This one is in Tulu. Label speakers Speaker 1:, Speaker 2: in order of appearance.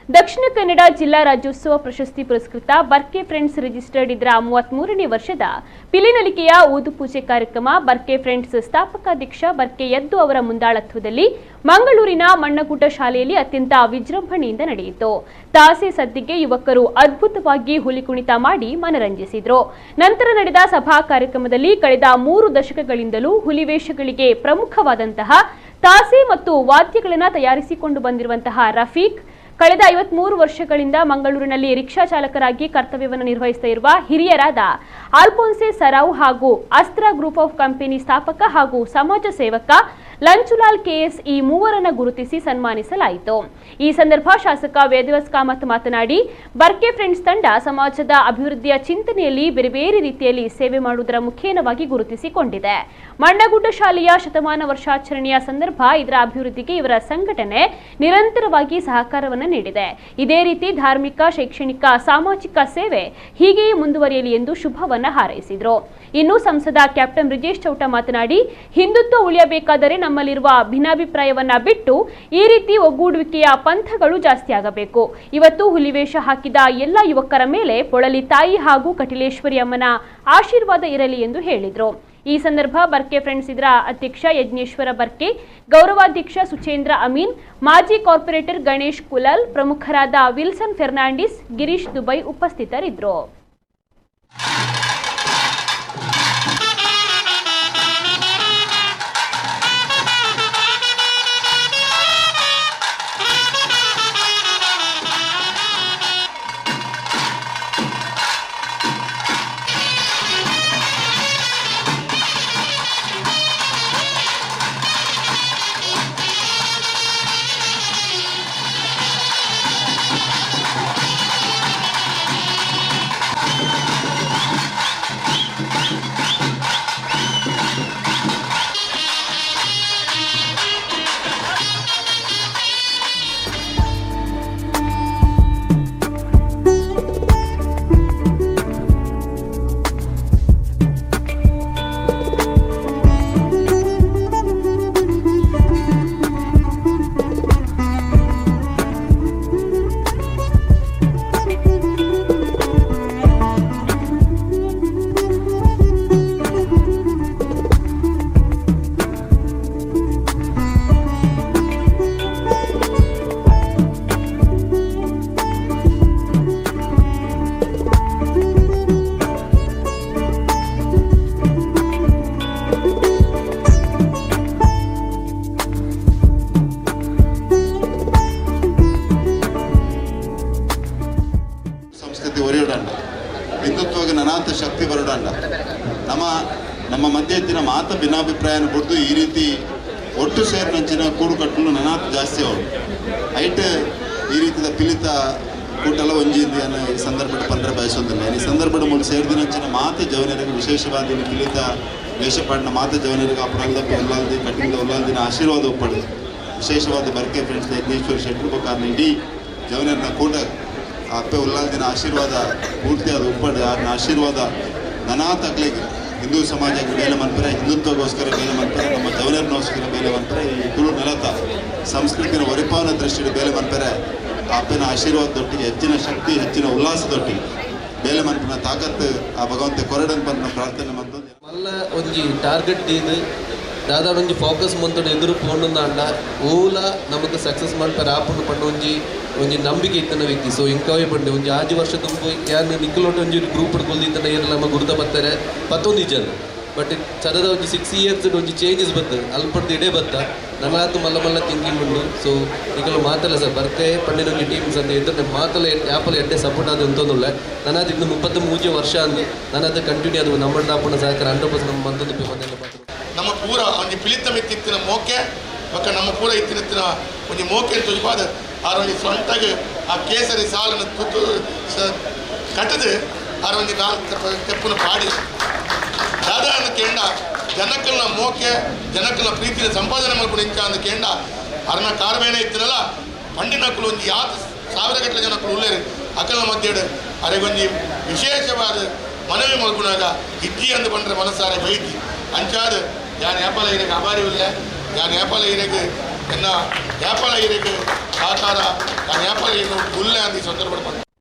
Speaker 1: ದಕ್ಷಿಣ ಕನ್ನಡ ಜಿಲ್ಲಾ ರಾಜ್ಯೋತ್ಸವ ಪ್ರಶಸ್ತಿ ಪುರಸ್ಕೃತ ಬರ್ಕೆ ಫ್ರೆಂಡ್ಸ್ ರಿಜಿಸ್ಟರ್ಡ್ ಇದರ 33ನೇ ವರ್ಷದ ಪಿಲಿನಲಿಕೆಯ ಊದುಪೂಜೆ ಕಾರ್ಯಕ್ರಮ ಬರ್ಕೆ ಫ್ರೆಂಡ್ಸ್ ಸ್ಥಾಪಕಾಧ್ಯಕ್ಷ ಬರ್ಕೆ ಯದ್ದು ಅವರ ಮುಂದಾಳತ್ವದಲ್ಲಿ ಮಂಗಳೂರಿನ ಮಣ್ಣಕೂಟ ಶಾಲೆಯಲ್ಲಿ ಅತ್ಯಂತ ವಿಜೃಂಭಣೆಯಿಂದ ನಡೆಯಿತು. ತಾಸೆ ಸದ್ದಿಗೆ ಯುವಕರು ಅದ್ಭುತವಾಗಿ ಹುಲಿ ಕುಣಿತ ಮಾಡಿ ಮನರಂಜಿಸಿದರು. ನಂತರ ನಡೆದ ಸಭಾ ಕಾರ್ಯಕ್ರಮದಲ್ಲಿ ಕಳೆದ 3 ದಶಕಗಳಿಂದಲೂ ಹುಲಿವೇಷಗಳಿಗೆ ಪ್ರಮುಖವಾದಂತಹ ತಾಸೆ ಮತ್ತು ವಾದ್ಯಗಳನ್ನು ತಯಾರಿಸಿಕೊಂಡು ಬಂದಿರುವಂತಹ ರಫೀಕ್, ಕಳೆದ 53 ವರ್ಷಗಳಿಂದ ಮಂಗಳೂರಿನಲ್ಲಿ ರಿಕ್ಷಾ ಚಾಲಕರಾಗಿ ಕರ್ತವ್ಯವನ್ನು ನಿರ್ವಹಿಸುತ್ತಾ ಇರುವ ಹಿರಿಯರಾದ ಆಲ್ಫೋನ್ಸೆ ಸರಾವ್ ಹಾಗೂ ಅಸ್ತ್ರ ಗ್ರೂಪ್ ಆಫ್ ಕಂಪನಿ ಸ್ಥಾಪಕ ಹಾಗೂ ಸಮಾಜ ಸೇವಕ ಲಂಚುಲಾಲ್ ಕೆಎಸ್ ಈ ಮೂವರನ್ನ ಗುರುತಿಸಿ ಸನ್ಮಾನಿಸಲಾಯಿತು. ಈ ಸಂದರ್ಭ ಶಾಸಕ ವೇದವ್ಯಾಸ್ ಕಾಮತ್ ಮಾತನಾಡಿ, ಬರ್ಕೆ ಫ್ರೆಂಡ್ಸ್ ತಂಡ ಸಮಾಜದ ಅಭಿವೃದ್ಧಿಯ ಚಿಂತನೆಯಲ್ಲಿ ಬೇರೆ ಬೇರೆ ರೀತಿಯಲ್ಲಿ ಸೇವೆ ಮಾಡುವುದರ ಮುಖೇನವಾಗಿ ಗುರುತಿಸಿಕೊಂಡಿದೆ. ಮಣ್ಣಗುಡ್ಡ ಶಾಲೆಯ ಶತಮಾನ ವರ್ಷಾಚರಣೆಯ ಸಂದರ್ಭ ಇದರ ಅಭಿವೃದ್ಧಿಗೆ ಇವರ ಸಂಘಟನೆ ನಿರಂತರವಾಗಿ ಸಹಕಾರವನ್ನು ನೀಡಿದೆ. ಇದೇ ರೀತಿ ಧಾರ್ಮಿಕ, ಶೈಕ್ಷಣಿಕ, ಸಾಮಾಜಿಕ ಸೇವೆ ಹೀಗೆಯೇ ಮುಂದುವರಿಯಲಿ ಎಂದು ಶುಭವನ್ನು ಹಾರೈಸಿದರು. ಇನ್ನು ಸಂಸದ ಕ್ಯಾಪ್ಟನ್ ಬ್ರಿಜೇಶ್ ಚೌಟ ಮಾತನಾಡಿ, ಹಿಂದುತ್ವ ಉಳಿಯಬೇಕಾದರೆ ನಮ್ಮಲ್ಲಿರುವ ಭಿನ್ನಾಭಿಪ್ರಾಯವನ್ನ ಬಿಟ್ಟು ಈ ರೀತಿ ಒಗ್ಗೂಡುವಿಕೆಯ ಪಂಥಗಳು ಜಾಸ್ತಿ ಆಗಬೇಕು. ಇವತ್ತು ಹುಲಿವೇಷ ಹಾಕಿದ ಎಲ್ಲ ಯುವಕರ ಮೇಲೆ ಪೊಳಲಿ ತಾಯಿ ಹಾಗೂ ಕಟಿಲೇಶ್ವರಿ ಅಮ್ಮನ ಆಶೀರ್ವಾದ ಇರಲಿ ಎಂದು ಹೇಳಿದರು. ಈ ಸಂದರ್ಭ ಬರ್ಕೆ ಫ್ರೆಂಡ್ಸ್ ಇದರ ಅಧ್ಯಕ್ಷ ಯಜ್ಞೇಶ್ವರ ಬರ್ಕೆ, ಗೌರವಾಧ್ಯಕ್ಷ ಸುಚೇಂದ್ರ ಅಮೀನ್, ಮಾಜಿ ಕಾರ್ಪೊರೇಟರ್ ಗಣೇಶ್ ಕುಲಾಲ್, ಪ್ರಮುಖರಾದ ವಿಲ್ಸನ್ ಫೆರ್ನಾಂಡಿಸ್, ಗಿರೀಶ್ ದುಬೈ ಉಪಸ್ಥಿತರಿದ್ದರು.
Speaker 2: ಹಿಂದುತ್ವಕ್ಕೆ ನನಾಂತ ಶಕ್ತಿ ಬರೋಡಲ್ಲ. ನಮ್ಮ ನಮ್ಮ ಮಧ್ಯೆ ಇದ್ದಿನ ಮಾತ ಭಿನ್ನಾಭಿಪ್ರಾಯನ ಬಿಡ್ದು ಈ ರೀತಿ ಒಟ್ಟು ಸೇರಿನಂಚಿನ ಕೂಡು ಕಟ್ಟಲು ನನಾತ ಜಾಸ್ತಿ ಅವರು ಐಟ್ ಈ ರೀತಿಯ ಪಿಲಿತ ಕೂಟಲ ಒಂಜಿ ಅನ್ನೋ ಈ ಸಂದರ್ಭದ ಪಂದ್ರ ಬಯಸೋದಿಲ್ಲ. ಈ ಸಂದರ್ಭದ ಮೂಲ ಸೇರಿದಿನಂಚಿನ ಮಾತ ಜವನರಿಗೆ ವಿಶೇಷವಾದ ಪಿಲಿತ ವೇಷಪಾಡಿನ ಮಾತ ಜವನರಿಗೆ ಅಪರಾಧದ ಉಲ್ಲಾಲ್ದಿ ಕಟ್ಟಿದ ಉಲ್ಲಾಲ್ದಿನ ಆಶೀರ್ವಾದ ಒಪ್ಪಡು ವಿಶೇಷವಾದ ಬರ್ಕೆ ಫ್ರೆಂಡ್ಸ್ ಯಜ್ಞೇಶ್ವರ ಶೆಟ್ಟರು ಕಾರಣ ಇಡೀ ಜವನರನ್ನ ಕೂಟ ಅಪ್ಪೆ ಉಲ್ಲಾಲ್ದಿನ ಆಶೀರ್ವಾದ ಪೂರ್ತಿ ಅದು ಉಪ್ಪಡು ಆರ್ನ ಆಶೀರ್ವಾದ ನಾನಾ ತಕ್ಲಿಗೆ ಹಿಂದೂ ಸಮಾಜಕ್ಕೆ ಬೇಲೆ ಮಂತ್ರ, ಹಿಂದುತ್ವಗೋಸ್ಕರ ಬೇಲೆ ಮಂತ್ರ, ನಮ್ಮ ಜವನರನ್ನೋಸ್ಕರ ಬೇಲೆ ಮಂತ್ರ, ಈ ತುಳು ನೆಲತ ಸಂಸ್ಕೃತಿನ ವರಿಪಾವನ ದೃಷ್ಟಿಯಲ್ಲಿ ಬೇಲೆ ಮಂತ್ರೆ ಆ ಅಪ್ಪನ ಆಶೀರ್ವಾದದೊಟ್ಟಿಗೆ ಹೆಚ್ಚಿನ ಶಕ್ತಿ, ಹೆಚ್ಚಿನ ಉಲ್ಲಾಸದೊಟ್ಟಿಗೆ ಬೇಲೆ ಮಂತ್ರನ ತಾಕತ್ತು ಆ ಭಗವಂತ ಕೊರಡನ್ ಬಂದ ಪ್ರಾರ್ಥನೆ ಮಂತಂದು
Speaker 3: ಮಲ್ಲ ಒಂಜಿ ಟಾರ್ಗೆಟ್ ಇದು ದಾದಾ ಒಂಜಿ ಫೋಕಸ್ ಮಂತೊಡು ಎದುರು ಪೋಂಡೊಂದಾಂಡ ಓಲ ನಮಕ್ ಸಕ್ಸಸ್ ಮಲ್ಪೆರೆ ಆಪುಂಡು ಪಂಡ ಒಂಜಿ ಒಂಜಿ ನಂಬಿಕೆ ಇತ್ತಿನ ವ್ಯಕ್ತಿ. ಸೊ ಇಂಕಾವೇ ಪಂಡೆ ಒಂಜಿ 6 ವರ್ಷ ತುಂಬು ಯಾನ್ ನಿಕ್ಕಲೊಟ್ಟು ಒಂಜಿ ಗ್ರೂಪ್ ಕೊಲ್ದಿತ್ತಂಡ ಏರ್ ನಮ್ಮ ಗುರುತ ಬತ್ತಾರೆ 19 ಜನ. ಬಟ್ ಸದದ ಒಂಜಿ 6 ಇಯರ್ಸ್ ಒಂಜಿ ಚೇಂಜಸ್ ಬತ್ತು ಅಲ್ಪಡ್ದು ಇಡೇ ಬತ್ತ ನನ್ನಾತು ಮಲ್ಲ ಮಲ್ಲ ಥಿಂಕಿಂಗ್ ಉಂಡು. ಸೊ ನಿಕಲು ಮಾತಲ್ಲ ಸರ್ ಬರ್ತೆ ಪಂಡಿನ ಒಂಜಿ ಟೀಮ್ಸ್ ಅಂತ ಎದುರು ಮಾತಲ್ಲ ಆ್ಯಪಲ್ ಎಡ್ಡೆ ಸಪೋರ್ಟ್ ಆದ ಅಂತಂದುಳ್ಳೆ ನನ್ನಾದು ಇನ್ನು 33 ವರ್ಷ ಅಂದು ನನ್ನದು ಕಂಟಿನ್ಯೂ ಅದು ನಮ್ಮ ದಾಪುಣ ಸಹಕಾರ 100% ನಮ್ಮ ಮಂತೊಂದು ಬಂದೆಲ್ಲ ಮಾತ್ರ
Speaker 4: ನಮ್ಮ ಪೂರ ಒಂಜಿ ಪಿಲಿತ ಮಿತ್ತಿತ್ತಿನ ಮೋಕೆ ಬೊಕ್ಕ ನಮ್ಮ ಪೂರ ಇತ್ತಿನ ಒಂಜಿ ಮೋಕೆ ತುಜಿಪಾದ ಆರ್ ಒಂಜಿ ಸ್ವಂತಗ್ ಆ ಕೇಸರಿ ಸಾಲನ್ನು ತುತ್ತು ಕಟ್ಟದು ಆರ್ ಒಂಜಿ 4 ತೆಪ್ಪುನ ಪಾಡಿ ದಾದಾ ಅಂದ್ ಕೇಂಡ ಜನಕ್ಕಲ್ನ ಮೋಕೆ ಜನಕ್ಕಲ್ನ ಪ್ರೀತಿನ ಸಂಪಾದನೆ ಮಲ್ಪುನ ಇಂಚ ಅಂದ್ ಕೇಂಡ ಅರ್ನ ಕಾರ್ಬೇನೆ ಇತ್ತಿನಲ್ಲ ಪಂಡಿನಕ್ಕಲು ಒಂಜಿ ಯಾತ ಸಾವಿರ ಗಟ್ಟಲೆ ಜನಕ್ಕಲು ಉಲ್ಲೇರು ಅಕಲ್ನ ಮಧ್ಯೆಡು ಅರೆಗೊಂಜಿ ವಿಶೇಷವಾದ ಮನವಿ ಮಲ್ಪುನಾಗ ಇಜ್ಜಿ ಅಂದ್ ಪಂಡ್ರೆ ಮನಸ್ಸಾರೆ ಬೈತಿ ಅಂಚಾದ ಯಾನ್ ಏಪಲ ಇರೆಗ್ ಅಬಾರಿ ಉಲ್ಲೆ ಯಾನ್ ಏಪಲ ಇರೆಗ್ ಎನ್ನ ಯಾಪಲ ಇರೇಗ್ ಸಹಕಾರ, ನಾನು ಯಾಪಲ ಇರು ಗುಲ್ಲೆ ಅಂದ ಈ ಸಂದರ್ಭ.